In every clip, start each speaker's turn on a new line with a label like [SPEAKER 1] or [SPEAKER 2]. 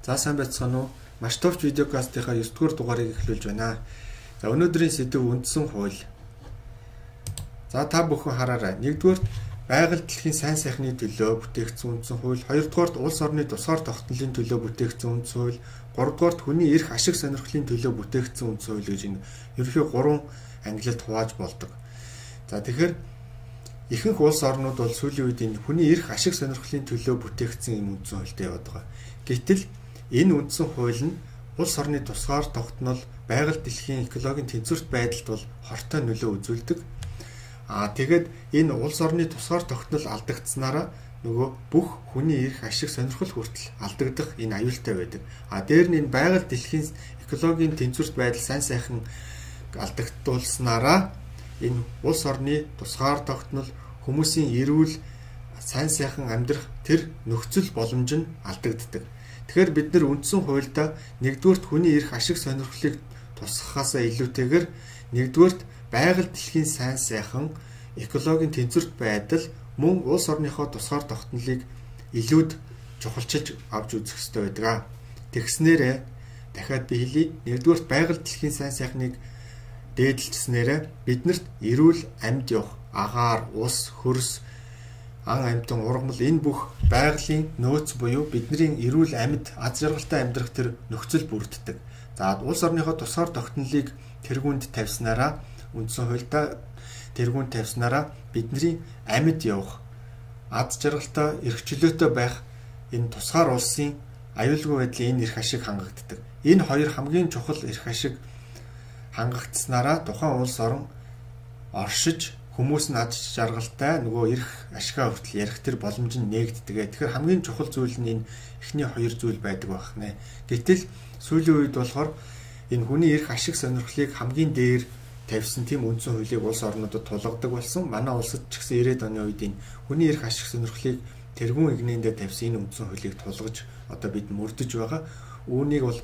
[SPEAKER 1] За сайн байцгаана уу? Маш товч видеокастынхаа 9 дугаар дугаарыг эхлүүлж байна. За өнөөдрийн сэдэв үндсэн хууль. За та бүхэн хараарай. Нэгдүгээрт байгаль дэлхийн сайн сайхны төлөө бүтээгдсэн үндсэн хууль, хоёрдугаарт улс орны тусгаар тогтнолын төлөө бүтээгдсэн үндсэн хууль, гуравдугаарт хүний эрх ашиг сонирхлын төлөө бүтээгдсэн үндсэн хууль гэж энэ ерөнхий гурван ангилалд хувааж болдог. За тэгэхээр ихэнх улс орнууд бол сүүлийн үед энэ хүний эрх ашиг сонирхлын төлөө бүтээгдсэн юм үндсэн хуультай яваад байгаа. Гэтэл энэ үндсэн хууль нь улс орны тусгаар тогтнол, байгаль дэлхийн экологийн тэнцвэрт байдалд бол хортой нөлөө үзүүлдэг. Аа тэгээд энэ улс орны тусгаар тогтнол алдагдсанараа нөгөө бүх хүний эрх ашиг сонирхол хүртэл алдагдах энэ аюултай байдаг. А дээр нь энэ байгаль дэлхийн экологийн тэнцвэрт байдал сайн сайхан алдагдуулснараа энэ улс орны тусгаар тогтнол, хүмүүсийн эрүүл сайн сайхан амьдрах тэр нөхцөл боломж нь алдагддаг. Тэгэхээр бид нар үндсэн хуульдаа нэгдүгээрт хүний эрх ашиг сонирхлыг тусгахаасаа илүүтэйгээр нэгдүгээрт байгаль дэлхийн сайн сайхан, экологийн тэнцвэрт байдал мөн улс орныхоо тусгаар тогтнолыг илүүд чухалчилж авч үзэх ёстой байдаг. Тэгснээрээ дахиад би хэлье. Нэгдүгээрт байгаль дэлхийн сайн сайхныг дээдэлжснээрээ биднэрт эрүүл амьд явах, агаар, ус, хөрс, ан амьтан, ургамал энэ бүх байгалийн нөөц буюу бидний эрүүл амьд, аз жаргалтай амьдрах тэр нөхцөл бүрддэг. За улс орныхоо тусгаар тогтнолыг тэргуунд тавьснараа үндсэн хуульдаа тэргуунд тавьснараа бидний амьд явах, аз жаргалтай, эрх чөлөөтэй байх энэ тусгаар улсын аюулгүй байдлын энэ эрх ашиг хангагддаг. Энэ хоёр хамгийн чухал эрх ашиг хангагдсанараа тухайн улс орон оршиж хүмүүс нь аз жаргалтай нөгөө эрх ашгаа хүртэл ярих тэр боломж нь нээгддэг. Тэгэхээр хамгийн чухал зүйл нь энэ эхний хоёр зүйл байдаг байх нэ. Гэтэл сүүлийн үед болохоор энэ хүний эрх ашиг сонирхлыг хамгийн дээр тавьсан тийм үндсэн хуулийг улс орнуудад тулгадаг болсон. Манай улсад ч гэсэн 90-ад оны үед энэ хүний эрх ашиг сонирхлыг тэргүүн эгнээндээ тавьсан энэ үндсэн хуулийг тулгаж одоо бид мөрдөж байгаа. Үүнийг бол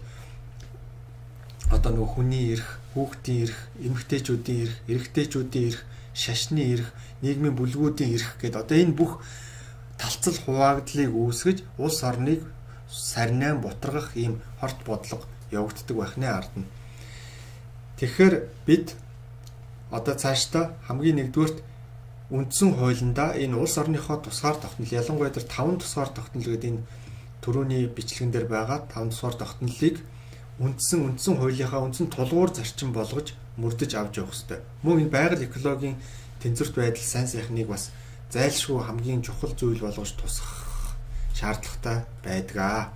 [SPEAKER 1] одоо нөгөө хүний эрх, хүүхдийн эрх, эмэгтэйчүүдийн эрх, эрэгтэйчүүдийн эрх, шашны эрх, нийгмийн бүлгүүдийн эрх гээд одоо энэ бүх талцал хуваагдлыг үүсгэж улс орныг сарнайн бутаргах ийм хорт бодлого явагддаг байх нэ ард нь. Тэгэхээр бид одоо цаашдаа хамгийн нэгдүгээрт үндсэн хуулиндаа энэ улс орныхоо тусгаар тогтнол, ялангуяа тэр 5 тусгаар тогтнол гэдэг энэ түрүүний бичлэгэн дээр байгаа 5 тусгаар тогтнолыг үндсэн хуулийнхаа үндсэн тулгуур зарчим болгож мөрдөж авч явах ёстой. Мөн энэ байгаль экологийн тэнцвэрт байдал сайн сайхныг бас зайлшгүй хамгийн чухал зүйл болгож тусгах шаардлагатай байдаг.